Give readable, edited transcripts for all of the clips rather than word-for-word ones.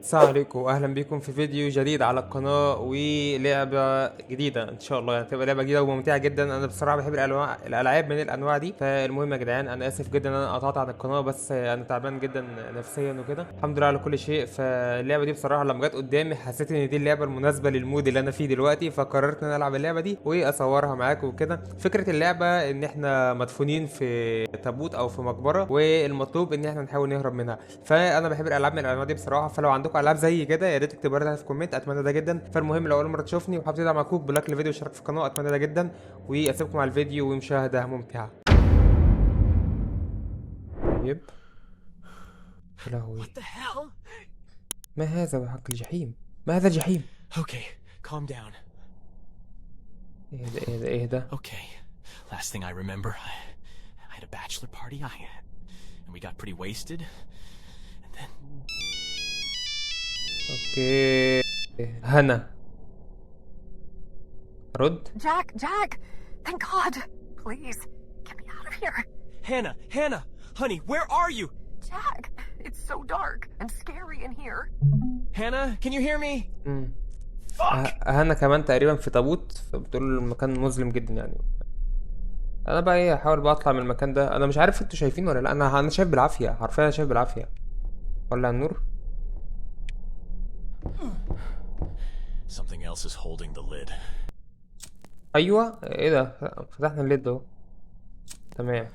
السلام عليكم واهلا بكم في فيديو جديد على القناة ولعبة جديدة ان شاء الله، يعني تبقى لعبة جديدة وممتعة جدا. انا بصراحة بحب الالعاب من الانواع دي. فالمهم يا جدعان، انا اسف جدا ان انا قطعت عن القناة، بس انا تعبان جدا نفسيا وكده، الحمد لله على كل شيء. فاللعبة دي بصراحة لما جت قدامي حسيت ان دي اللعبة المناسبة لل mood اللي انا فيه دلوقتي، فقررت ان انا العب اللعبة دي واصورها معاكم وكده. فكرة اللعبة ان احنا مدفونين في تابوت او في مقبرة، والمطلوب ان احنا نحاول نهرب منها. فانا بحب الالعاب من الانواع دي بصراحة، فلو عندكم العاب زي كده يا ريت تكتبوا لنا في comment، اتمنى ده جدا. فالمهم لو اول مرة تشوفني وحابب تدعم اخوك ب like للفيديو واشتراك في القناة، اتمنى ده جدا، واسيبكم على الفيديو ومشاهدة ممتعة. طيب يا لهوي، What the hell? ما هذا بحق الجحيم؟ ما هذا الجحيم؟ Okay, calm down. ايه ده ايه ده ايه ده؟ Okay. Last thing I remember, I had a bachelor party. I and we got pretty wasted. And then okay، هنا رد. Jack, Jack! Thank God! Please, get me out of here. Hannah, Hannah, honey, where are you? Jack, it's so dark and scary in here. Hannah, can you hear me? Fuck! هنا كمان تقريبا في تابوت، فبتقول المكان مظلم جدا. يعني انا بقى ايه، احاول بقى اطلع من المكان ده. انا مش عارف انتوا شايفين ولا لا، انا شايف بالعافية، حرفيا انا شايف بالعافية. ولا النور. Something else is holding the lid. ايوه، ايه ده؟ فتحنا ال lid اهو، تمام.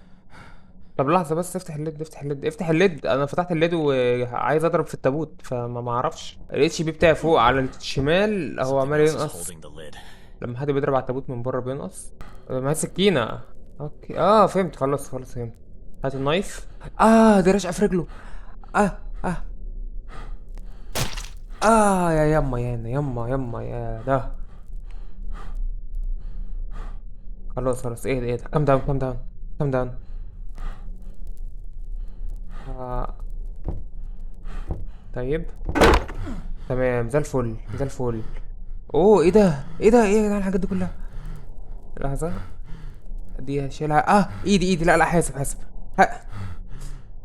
طب لحظة بس، افتح ال lid، افتح ال lid، افتح ال lid. انا فتحت ال lid وعايز اضرب في التابوت، فما معرفش. ال HP بتاعي فوق على الشمال هو Something عمال else is ينقص. holding the lid. لما حد بيضرب على التابوت من بره بينقص. ما هي سكينة. okay، فهمت، خلاص خلاص فهمت. هات ال knife. دي رشقة في رجله. اه يا يما يا يما يما يا ده. خلاص خلاص، ايه ده، calm down calm down calm down. طيب تمام، زي الفل زي الفل. اوه ايه ده ايه ده ايه يا جدعان الحاجات دي كلها؟ لحظة دي هشيلها. ايدي ايدي، لا لا حاسب حاسب. ها.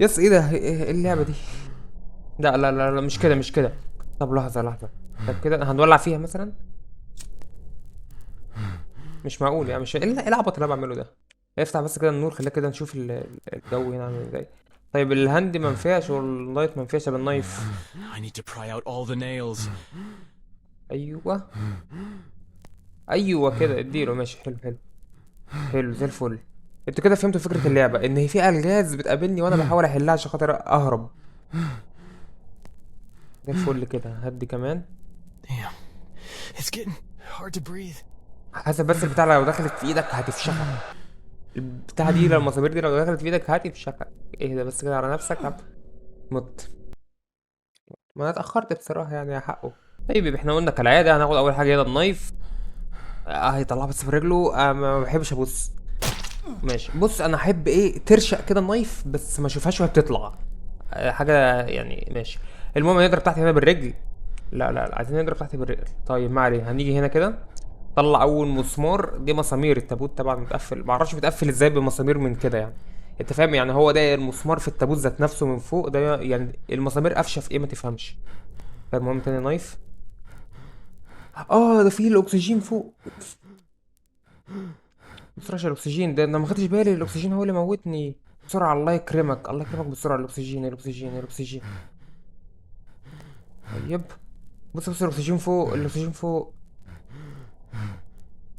yes، ايه ده؟ ايه اللعبة دي؟ لا لا لا لا، مش كده مش كده. طب لحظة لحظة، طب كده هنولع فيها مثلا؟ مش معقول يعني، مش ايه العبط اللي انا بعمله ده؟ افتح بس كده النور، خلينا كده نشوف الجو هنا عامل ازاي. طيب ال handy ما نفعش وال light ما نفعش، بال knife. I need to pry out all the nails. ايوه ايوه كده، اديله. ماشي، حلو حلو حلو، زي الفل. انتوا كده فهمتوا فكرة اللعبة، ان في الغاز بتقابلني وانا بحاول احلها عشان خاطر اهرب. زي الفل كده. هدي كمان. Damn. It's getting hard to breathe. حاسب بس البتاع لو دخلت في ايدك هتفشخك. البتاع دي لو المسامير دي لو دخلت في ايدك هتفشخك. اهدى بس كده على نفسك. مت. ما انا اتاخرت بصراحة يعني، يا حقه. طيب يبقى احنا قلنا كالعادة هناخد اول حاجة هنا ال knife. هيطلعها بس في رجله. ما بحبش ابص. ماشي بص، انا احب ايه، ترشق كده ال knife بس ما اشوفهاش وهي بتطلع. حاجة يعني. ماشي، المهم نضرب تحت هنا بالرجل. لا لا لا، عايزين نضرب تحت بالرجل. طيب ما علينا، هنيجي هنا كده، طلع اول مسمار. دي مسامير التابوت طبعا متقفل، معرفش بيتقفل ازاي بمسامير من كده يعني، انت فاهم يعني؟ هو ده المسمار في التابوت ذات نفسه من فوق ده يعني، المسامير قفشه في ايه ما تفهمش. فالمهم تاني knife. ده فيه الاكسجين فوق. بسرعة عشان الاكسجين ده انا ما خدتش بالي، الاكسجين هو اللي موتني. بسرعة الله يكرمك، الله يكرمك، بسرعة. الاكسجين الاكسجين الاكسجين. طيب بص بص، الاكسجين فوق، الاكسجين فوق.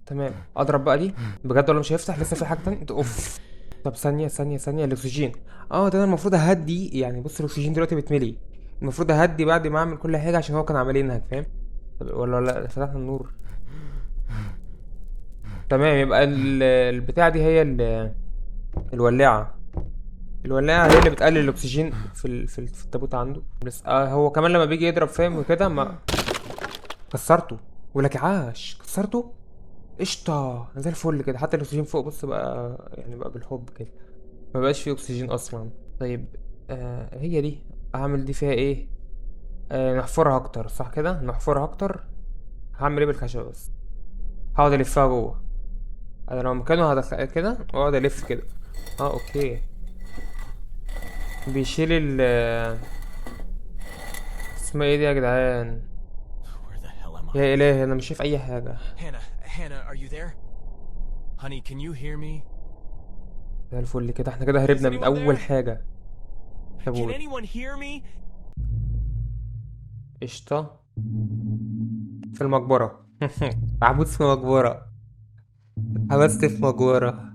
تمام، اضرب بقى دي بجد ولا مش هيفتح؟ لسه في حاجة تانية. اوف. طب ثانية ثانية ثانية، الاكسجين. ده انا المفروض اهدي يعني. بص الاكسجين دلوقتي بيتملي، المفروض اهدي بعد ما اعمل كل حاجة عشان هو كان عمال ينهج، فاهم؟ طب ولا فتحنا النور؟ تمام، يبقى البتاعة دي هي الولاعة. الولاعة هي اللي بتقلل الاكسجين في التابوت عنده. بس هو كمان لما بيجي يضرب، فاهم وكده. ما كسرته ولك عاش، كسرته قشطة زي الفل كده. حتى الاكسجين فوق بص بقى يعني، بقى بالحب كده، ما بقاش فيه اكسجين اصلا. طيب هي دي هعمل دي فيها ايه؟ نحفرها اكتر، صح كده؟ نحفرها اكتر. هعمل ايه بالخشبة؟ بس هقعد الفها جوه. انا لو مكانه هدخل كده واقعد الف كده. okay، بيشيل ال اسمها ايه دي يا جدعان؟ Where the hell am I? يا الهي، انا مش شايف اي حاجة. Hannah, Hannah, are you there? Honey, can you hear me? زي الفل كده، احنا كده هربنا من اول حاجة. Can تابوت. anyone hear me? قشطة. في المقبرة. محبوس في مقبرة، اتحبست في مقبرة.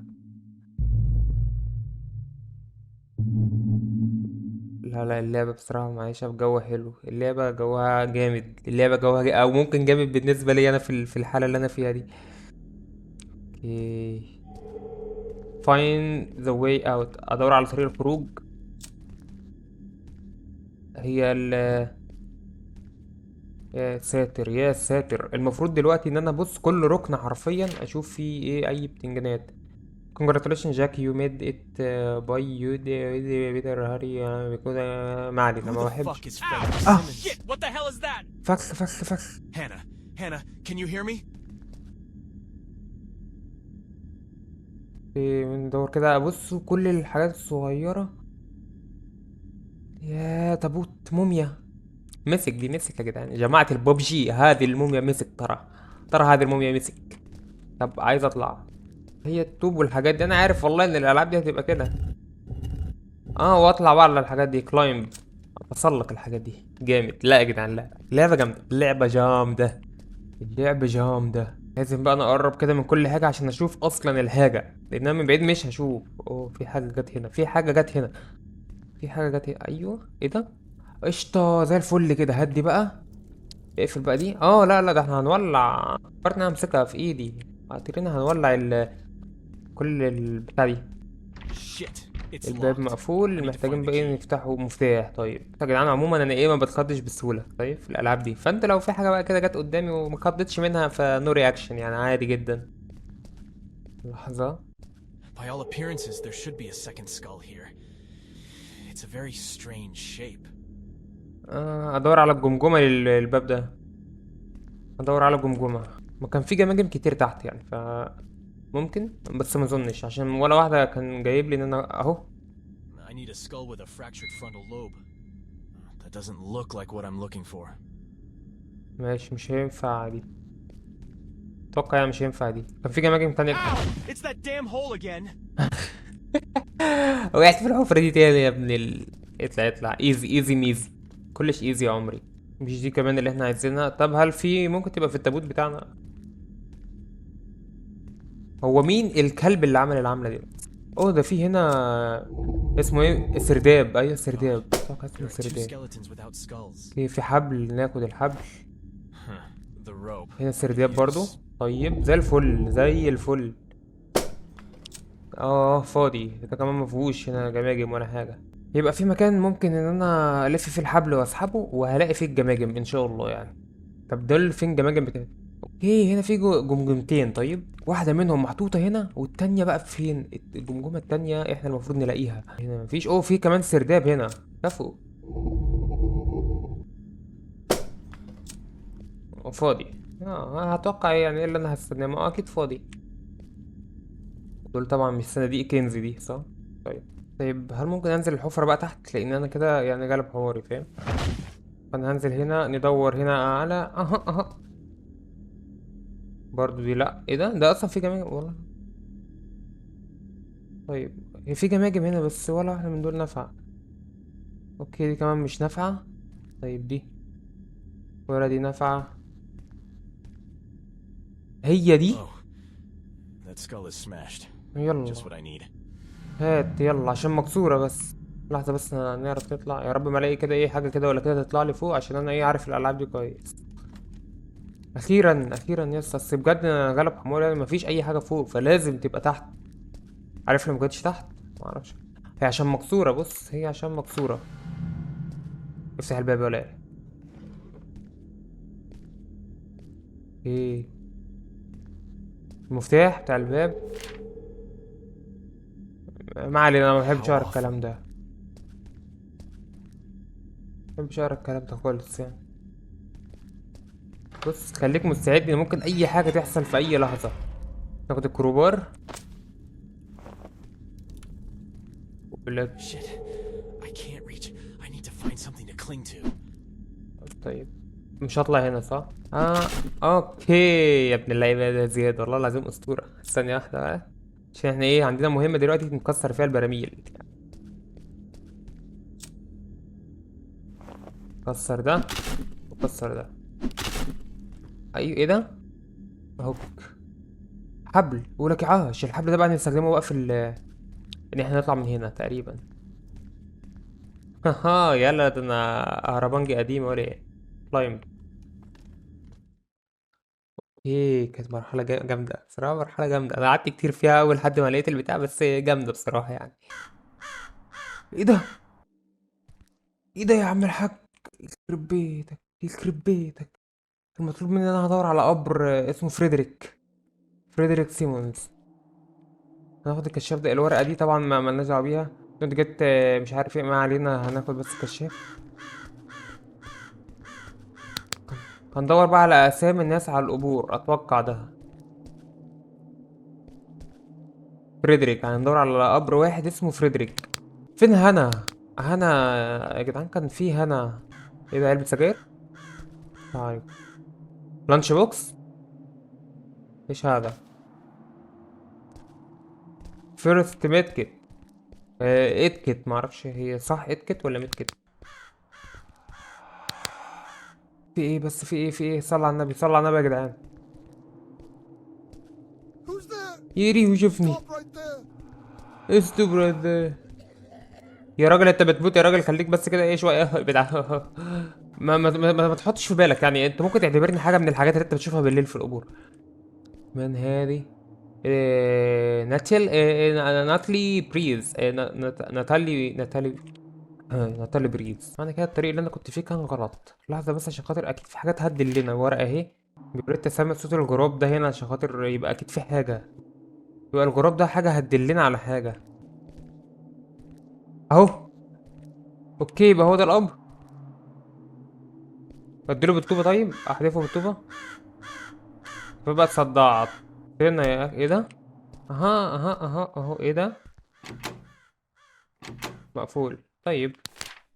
لا لا، اللعبة بصراحة معيشة بجو حلو، اللعبة جوها جامد، اللعبة جوها أو ممكن جامد بالنسبة لي أنا في الحالة اللي أنا فيها دي. okay، find the way out، أدور على طريق الخروج. هي ال يا ساتر يا ساتر. المفروض دلوقتي ان انا ابص كل ركن حرفيا اشوف فيه ايه، اي بتنجانات. Congratulations Jack, you made it by you better hurry because ما علينا، Who ما the بحبش. fuck is Frederick Ah. Simmons? Shit, what the hell is that? فخ فخ فخ. Hannah, Hannah, can you hear me? إيه، ندور كده، ابص كل الحاجات الصغيرة. يا تابوت موميا، مسك دي، مسك يا جدعان. جماعة الببجي، هذه الموميا مسك، ترى هذه الموميا مسك. طب عايز اطلع. هي الطوب والحاجات دي، انا عارف والله ان الالعاب دي هتبقى كده. واطلع بقى على الحاجات دي، climb، اتسلق الحاجات دي جامد. لا يا جدعان لا، لعبة جامدة، لعبة جامدة، اللعبة جامدة. لازم بقى انا اقرب كده من كل حاجة عشان اشوف اصلا الحاجة، لان انا من بعيد مش هشوف. اوه، في حاجة جت هنا، في حاجة جت هنا، في حاجة جت هنا. ايوه، ايه ده؟ قشطة زي الفل كده. هدي بقى، اقفل بقى دي. لا لا، ده احنا هنولع. فكرت ان انا همسكها في ايدي. اعتقد هنولع كل البتاع دي. Shit, it's الباب locked. مقفول، I need to محتاجين find the بقى ايه key. نفتحه مفتاح. طيب يا جدعان، عموما انا ايه ما بتخضش بسهوله طيب في الالعاب دي، فانت لو في حاجه بقى كده جت قدامي وما خضتش منها ف no reaction يعني، عادي جدا. لحظه. By all appearances, there should be a second skull here. It's a very strange shape. ادور على الجمجمه للباب ده، ادور على جمجمه. ما كان في جماجم كتير تحت يعني، ف ممكن، بس ما اظنش عشان ولا واحده كان جايب لي ان انا اهو. I need a skull with a fractured frontal lobe. That doesn't look like what I'm looking for. ماشي، مش هينفع دي، اتوقع يعني مش هينفع دي. كان في جماجم تانية. Ow! It's that damn hole again. وقعت في الحفرة دي تاني يا ابن ال... اطلع اطلع، easy easy ميزي، كلش easy يا عمري. مش دي كمان اللي احنا عايزينها. طب هل في ممكن تبقى في التابوت بتاعنا؟ هو مين الكلب اللي عمل العملة دي؟ اوه، ده في هنا اسمه ايه؟ سرداب. ايوه سرداب، اتوقع اسمه There are two سرداب. skeletons without skulls. في حبل، ناخد الحبل. Huh. The rope. هنا سرداب برضو. Use. طيب زي الفل زي الفل. فاضي ده كمان، ما فيهوش هنا جماجم ولا حاجة. يبقى في مكان ممكن ان انا الف فيه الحبل واسحبه وهلاقي فيه الجماجم ان شاء الله يعني. طب دول فين جماجم بتاعتي؟ okay، هنا في جمجمتين. طيب واحدة منهم محطوطة هنا، والتانية بقى فين؟ الجمجمة التانية احنا المفروض نلاقيها. هنا مفيش. اوه، في كمان سرداب هنا. كفو. فاضي. هتوقع يعني ايه اللي انا هستناه؟ ما اكيد فاضي. دول طبعا مش صناديق كنز دي، صح؟ طيب هل ممكن انزل الحفرة بقى تحت؟ لان انا كده يعني غلب حواري، فاهم؟ فانا هنزل هنا، ندور هنا اعلى. اها. برضو دي لا. ايه ده؟ ده اصلا في جماجم والله. طيب هي في جماجم هنا بس ولا واحدة من دول نافعة. okay، دي كمان مش نافعة. طيب دي ولا دي نافعة. هي دي. Oh, that skull is smashed. يلا. Just what I need. هات يلا، عشان مكسورة بس. لحظة بس نعرف نطلع. يا رب ما الاقي كده ايه حاجة كده ولا كده تطلع لي فوق، عشان انا ايه عارف الالعاب دي كويس. اخيرا اخيرا يا اسطى، بس بجد انا غلب حمار يعني، مفيش اي حاجة فوق فلازم تبقى تحت. عارف لو ما كانتش تحت ما اعرفش. هي عشان مكسورة، بص هي عشان مكسورة. افتح الباب ولا ايه؟ ايه المفتاح بتاع الباب؟ ما علينا، انا ما بحبش اقرا الكلام ده، ما بحبش اقرا الكلام ده خالص يعني. بص خليك مستعد ان ممكن اي حاجه تحصل في اي لحظه. ناخد ال crowbar. Shit, I can't reach. I need to find something to cling to. طيب مش هطلع هنا صح؟ okay يا ابن اللعيبة، ده زياد والله العظيم اسطورة. ثانية واحدة بقى، عشان احنا ايه عندنا مهمة دلوقتي نكسر فيها البراميل. كسر ده وكسر ده. ايوه ايه ده؟ اهو حبل، ولك عاش. الحبل ده بقى نستخدمه بقى في ان احنا نطلع من هنا تقريبا. هاها يلا، ده انا هربانجي قديم ولا ايه؟ climb. ايه كانت مرحلة جامدة بصراحة، مرحلة جامدة. انا قعدت كتير فيها اول لحد ما لقيت البتاع، بس جامدة بصراحة يعني. ايه ده؟ ايه ده يا عم الحاج؟ يخرب بيتك، يخرب بيتك. المطلوب مني ان انا هدور على قبر اسمه فريدريك، فريدريك سيمونز. هناخد الكشاف ده، الورقة دي طبعا ما مالناش دعوة بيها. don't get مش عارف ايه، ما علينا، هناخد بس الكشاف. هندور بقى على اسامي الناس على القبور. اتوقع ده فريدريك. هندور على قبر واحد اسمه فريدريك. فين هنا؟ هنا يا جدعان كان في هنا. ايه ده؟ علبة سجاير؟ طيب lunch box؟ ايش هذا؟ first med kit. Aid kit، معرفش هي صح aid kit ولا med kit. في ايه بس؟ في ايه؟ في ايه؟ صلى على النبي، صلى على النبي يا جدعان. يري وشوفني. stop right there. يا راجل انت بتموت يا راجل، خليك بس كده ايه شوية. بتاع. ما تحطش في بالك يعني، انت ممكن تعتبرني حاجة من الحاجات اللي انت بتشوفها بالليل في القبور. من هذه؟ إيه، ناتيل، إيه، ناتلي بريز، إيه، ناتالي، ناتالي، ناتالي بريز. معنى كده الطريق اللي انا كنت فيه كان غلط. لحظة بس عشان خاطر اكيد في حاجة تهدل لنا. ورقة اهي، بيقول انت سامع صوت الغراب ده هنا، عشان خاطر يبقى اكيد في حاجة. يبقى الغراب ده حاجة هتدلنا على حاجة. اهو okay، يبقى هو ده القبر. اديله بالطوبة. طيب احذفه بالطوبة. فبقى اتصدعت هنا يا اخي. ايه ده؟ اها اها اها اهو. ايه ده؟ مقفول. طيب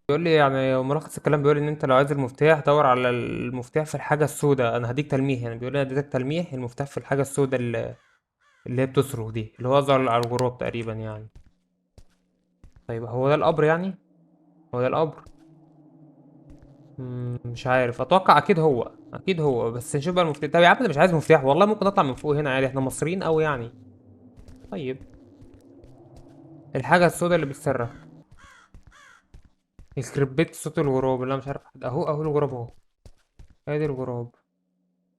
بيقول لي يعني ملخص الكلام، بيقول لي ان انت لو عايز المفتاح دور على المفتاح في الحاجة السوداء. انا هديك تلميح يعني، بيقول لي انا اديتك تلميح، المفتاح في الحاجة السوداء اللي هي بتصرخ دي، اللي هو ظهر على الغراب تقريبا يعني. طيب هو ده القبر يعني؟ هو ده القبر؟ مش عارف، اتوقع اكيد هو، اكيد هو، بس نشوف بقى المفتاح. طب يا عم انا مش عايز مفتاح والله، ممكن اطلع من فوق هنا عادي، احنا مصريين قوي يعني. طيب الحاجة السوداء اللي بتصرخ، يخرب بيت صوت الغراب اللي انا مش عارف. اهو اهو الغراب اهو، ادي الغراب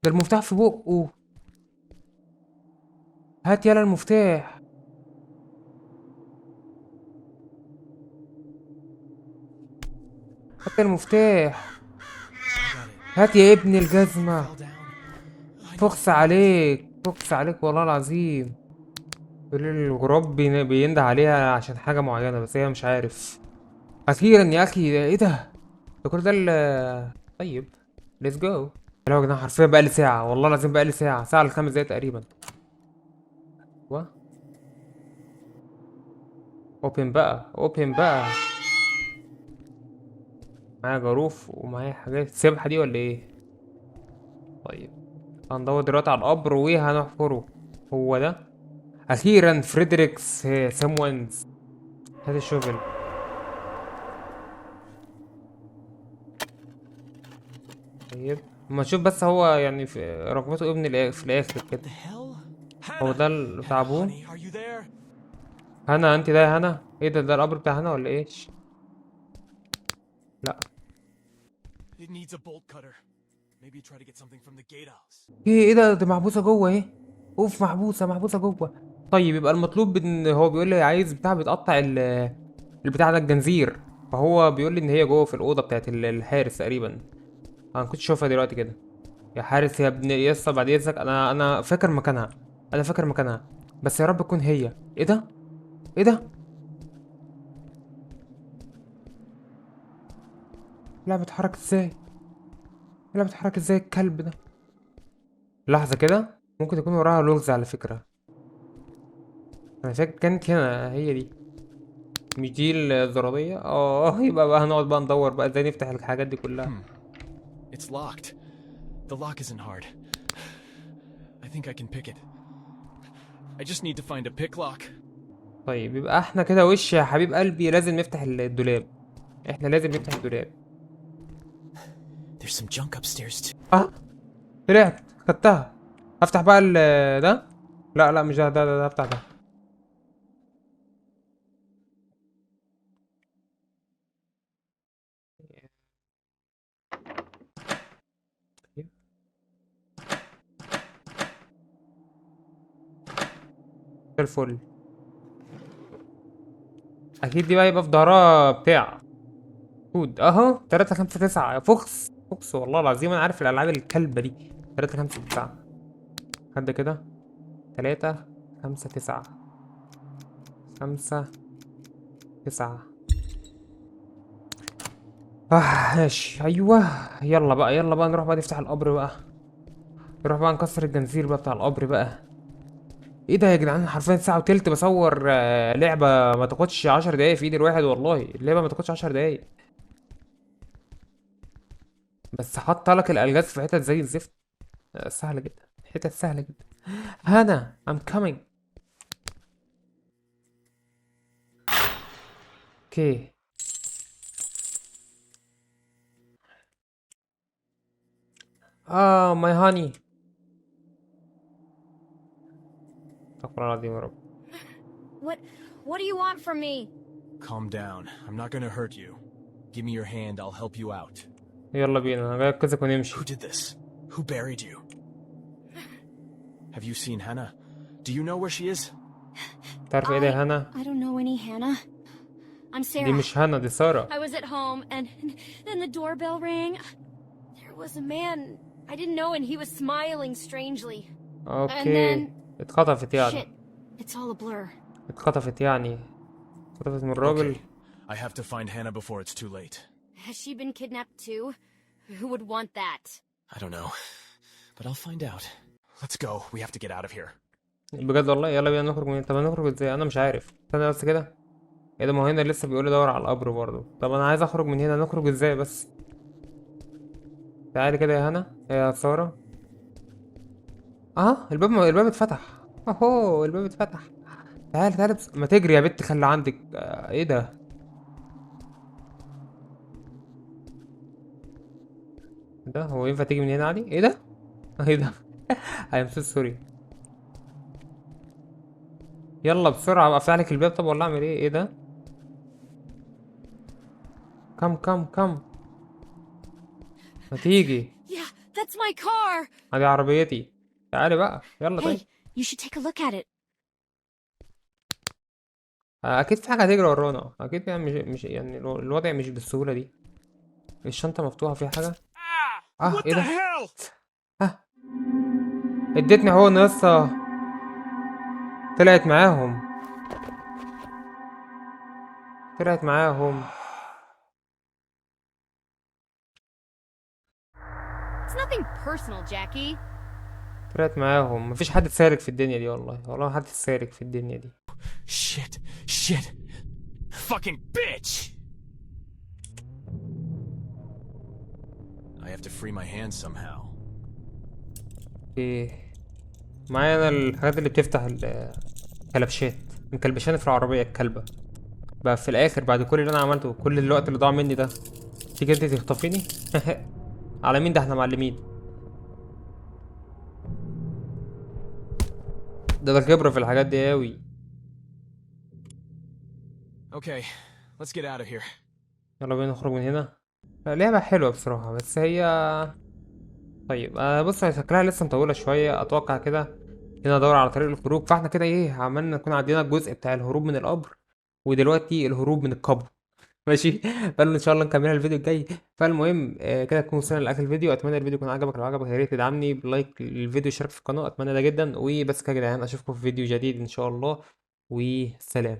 ده، المفتاح في بقه. هات يلا المفتاح. هات المفتاح، هات يا ابن الجزمة. فخس عليك، فخس عليك والله العظيم. بيقول لي الغراب بينده عليها عشان حاجة معينة، بس هي مش عارف. أخيرا يا أخي، إيه ده؟ ده كل ده طيب let's go. يا جدعان حرفيا بقى لي ساعة، والله العظيم بقى لي ساعة، ساعة لخمس دقايق تقريبا. open بقى، open بقى. معايا جاروف ومعايا حاجات سبحة دي ولا ايه؟ طيب هندور دلوقتي على القبر وهنحفره. هو ده اخيرا فريدريكس سامويلز. هات ال shovel. طيب ما نشوف بس هو يعني في رغبته ايه من في الاخر كده. هو ده بتاع ابوه؟ هنا انت ده يا هنا؟ ايه ده؟ ده القبر بتاع هنا ولا ايش؟ لا. It needs a bolt cutter. Maybe try to get something from the gatehouse. ايه ده؟ ده محبوسة جوه ايه؟ اوف، محبوسة، محبوسة جوه. طيب يبقى المطلوب ان هو بيقول لي عايز بتاع بتقطع البتاع ده الجنزير، فهو بيقول لي ان هي جوه في الأوضة بتاعت الحارس تقريبا. انا كنت اشوفها دلوقتي كده. يا حارس يا ابن يسطا بعد اذنك، انا فاكر مكانها، انا فاكر مكانها، بس يا رب تكون هي. ايه ده؟ ايه ده؟ لا بتحرك ازاي؟ لا بتحرك ازاي الكلب ده؟ لحظة كده، ممكن يكون وراها لغز على فكرة. انا فاكر كانت هنا، هي دي، مش دي الزرادية؟ يبقى بقى هنقعد بقى ندور بقى ازاي نفتح الحاجات دي كلها. It's locked. The lock isn't hard. I think I can pick it. I just need to find a pick lock. طيب يبقى احنا كده وش يا حبيب قلبي، لازم نفتح الدولاب. احنا لازم نفتح الدولاب. There's some junk upstairs too. اه طلعت خدتها. هفتح بقى ده. لا لا مش ده، ده ده, ده هفتح ده. الفل. اكيد دي بقى يبقى في ظهرها بتاع كود اهو 3 5 9. فوكس فوكس والله العظيم انا عارف الالعاب الكلبه دي. 3 5 9 حد كده. 3 5 9 5 9. ماشي. ايوه يلا بقى، يلا بقى نروح بقى نفتح القبر بقى، نروح بقى نكسر الجنزير بقى بتاع القبر بقى. ايه ده يا جدعان؟ حرفيا ساعة وتلت بصور، لعبة ما تاخدش 10 دقايق في ايد الواحد، والله اللعبة ما تاخدش 10 دقايق، بس حاطه لك الالغاز في حتت زي الزفت. سهلة جدا، حتت سهلة جدا. هانا I'm coming. okay. My honey. استغفر الله العظيم يا رب. What do you want from me? Calm down. I'm not going to hurt you. Give me your hand. I'll help you out. يلا بينا، انا جاي انقذك ونمشي. Who did this? Who buried you? Have you seen Hannah? Do you know where she is? تعرف ايه ده يا هانا؟ I don't know any Hannah. I'm Sarah. دي مش هانا، دي سارة. I was at home and then the doorbell rang. There was a man I didn't know and he was smiling strangely. okay. And then اتخطفت يعني. Shit. It's all a blur. اتخطفت يعني. اتخطفت من الراجل. Okay. I have to find Hannah before it's too late. Has she been kidnapped too? Who would want that? I don't know, but I'll find out. Let's go. We have to get out of here. بجد والله يلا بينا نخرج من. طب هنخرج ازاي؟ انا مش عارف. استنى بس كده. ايه ده؟ ما هو هنا لسه بيقول لي دور على القبر برضه. طب انا عايز اخرج من هنا، نخرج ازاي بس؟ تعالي كده يا هنا، يا سارة. الباب اتفتح. اهو الباب اتفتح. تعالي تعالي بس. ما تجري يا بت، خلي عندك. ايه ده؟ ده هو ينفع تيجي من هنا عادي؟ ايه ده؟ ايه ده؟ I am so sorry. يلا بسرعة بقى، افتح لك الباب. طب والله اعمل ايه؟ ايه ده؟ كم كم كم ما تيجي. Yeah, that's my car. ادي عربيتي. تعالي بقى يلا. Hey, طيب. you should take a look at it. اكيد في حاجة هتجري ورانا اكيد، يعني مش يعني الوضع مش بالسهولة دي. الشنطة مفتوحة، فيها حاجة؟ What ايه the ده؟ hell? اديتني هو يا اسطى. طلعت معاهم، طلعت معاهم. It's nothing personal, Jackie. طلعت معاهم. مفيش حد سالك في الدنيا دي والله، والله ما حد سالك في الدنيا دي. Shit, shit, fucking bitch! I have to free my hands somehow. ايه معايا انا الحاجات اللي بتفتح الكلبشات، مكلبشاني في العربية الكلبة بقى. في الاخر بعد كل اللي انا عملته وكل الوقت اللي ضاع مني ده، تيجي انت تخطفيني؟ على مين ده؟ احنا معلمين. ده خبرة في الحاجات دي اوي. Okay, let's get out of here. يلا بينا نخرج من هنا. لا، لعبة حلوة بصراحة، بس هي طيب. بص، هي شكلها لسه مطولة شوية، أتوقع كده هنا ندور على طريق الخروج. فاحنا كده إيه عملنا، نكون عدينا الجزء بتاع الهروب من القبر، ودلوقتي الهروب من القبر. ماشي، فإن شاء الله نكملها الفيديو الجاي. فالمهم، كده تكون وصلنا لآخر الفيديو. أتمنى الفيديو يكون عجبك، لو عجبك يا ريت تدعمني بلايك للفيديو واشتراك في القناة، أتمنى ده جدا. وبس كده يا جدعان، أشوفكم في فيديو جديد إن شاء الله، وسلام.